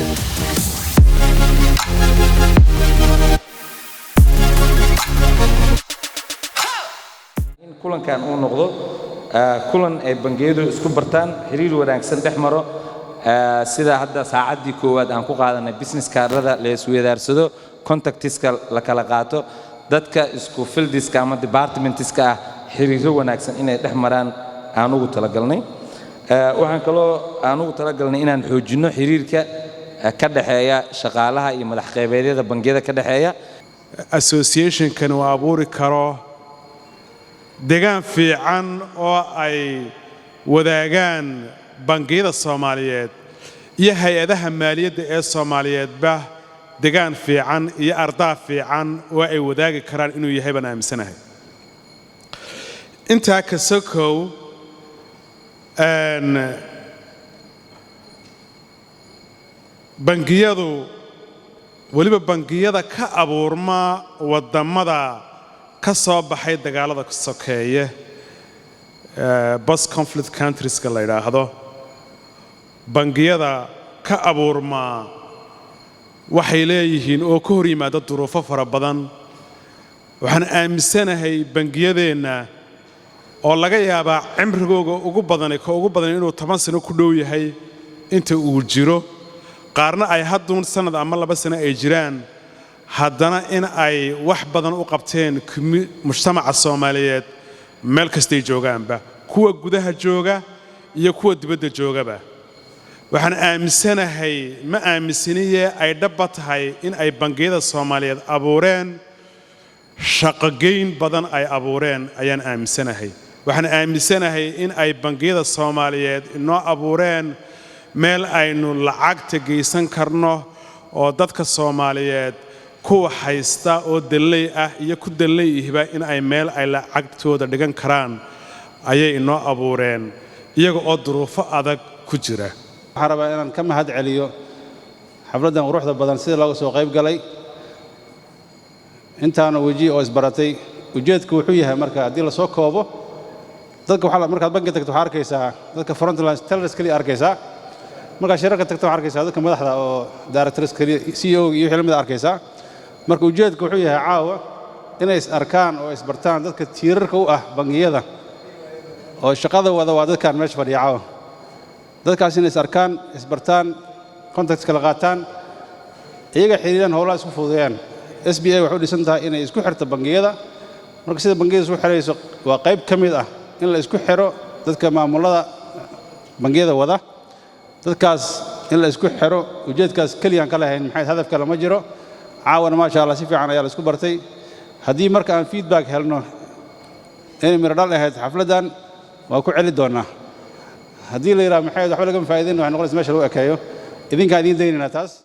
In kulankan uu noqdo kulan ay bangiyadu isku bartaan, xiriir wanaagsan dhex maro, sida hadda saacaddii koowaad aan ku qaadanay business cardada la isweydaarsado, contactiska la kala qaato, dadka isku fieldiska ama departmentiska ah xiriiro wanaagsan inay dhex maraan aan ugu talagalnay. Waxaan kaloo aan ugu talagalnay inaan xoojinno xiriirka ka dhexeeya shaqaalaha iyo madax qeybeedyada bangiyada ka dhexeeya. Associationkan uu abuuri karo degaan fiican oo ay wadaagaan bangiyada Soomaaliyeed iyo hay-adaha maaliyadda ee Soomaaliyeedba, degaan fiican iyo ardaa fiican oo ay wadaagi karaan inuu yahay baan aaminsanahay. Intaa ka sokow, bangiyadu, weliba bangiyada ka abuurma waddamada ka soo baxay dagaalada sokeeye, post conflict countrieska la yidhaahdo, bangiyada ka abuurmaa waxay leeyihiin oo ka hor yimaada duruufo fara badan. Waxaan aaminsanahay bangiyadeenna oo laga yaabaa cimrigooga ugu badani, ka ugu badan, inuu 10 sano ku dhow yahay inta uu jiro, qaarna ay hadduun sannad ama 2 sano ay jiraan, haddana in ay wax badan u qabteen mujtamaca Soomaaliyeed meel kastay joogaanba, kuwa gudaha jooga iyo kuwa dibadda joogaba. Waxaan aaminsanahay, ma aaminsaniye, ay dhabba tahay in ay bangiyada Soomaaliyeed abuureen shaqogeyn badan ay abuureen ayaan aaminsanahay. Waxaan aaminsanahay in ay bangiyada Soomaaliyeed inoo abuureen meel aynu lacagta geysan karno, oo dadka Soomaaliyeed kuwa haysta oo dalley ah iyo ku dalley ihba in ay meel ay lacagtooda dhigan karaan ayay inoo abuureen, iyaga oo duruufo adag ku jira. Waxaan rabaa inaan ka mahad celiyo xafladdan quruxda badan sida looga soo qayb galay, intaana weji oo isbaratay. Ujeedku wuxuu yahay, marka haddii la soo koobo, dadka waxaa markaad banki tagto waxaa arkaysaa dadka frontline tellers keliya arkaysaa, markaad shirarka tagto waxaa arkaysaa dadka madaxda oo directors keliya, CEO iyo wixii la mid a arkaysaa. Marka ujeedku wuxuu yahay caawa inay is arkaan oo isbartaan dadka tiirarka u ah bangiyada oo shaqada wada. Waa dadkaan meesha fadhiya caawa. Dadkaas inay is arkaan, isbartaan, contacts kala qaataan, iyaga xiriiraan, howlaha isku fududeeyaan. SBA waxay u dhisan tahay inay isku xirto bangiyada. Marka sida bangiyada isku xirayso waa qayb ka mid ah in la isku xiro dadka maamulada bangiyada wada, dadkaas in la isku xiro. Ujeedkaas keliyaan ka lahayn, maxay hadaf kale ma jiro. Caawana, maasha Allah, si fiican ayaa la isku bartay. Haddii marka aan feedback helno inay miro dhal ahayd xafladdan, waa ku celi doonnaa. Haddii la yidhaha maxay waxba lagama faa'iidayn, waxay noqonaysa meesha lagu ekeeyo. Idinkaan idiin daynaynaa taas.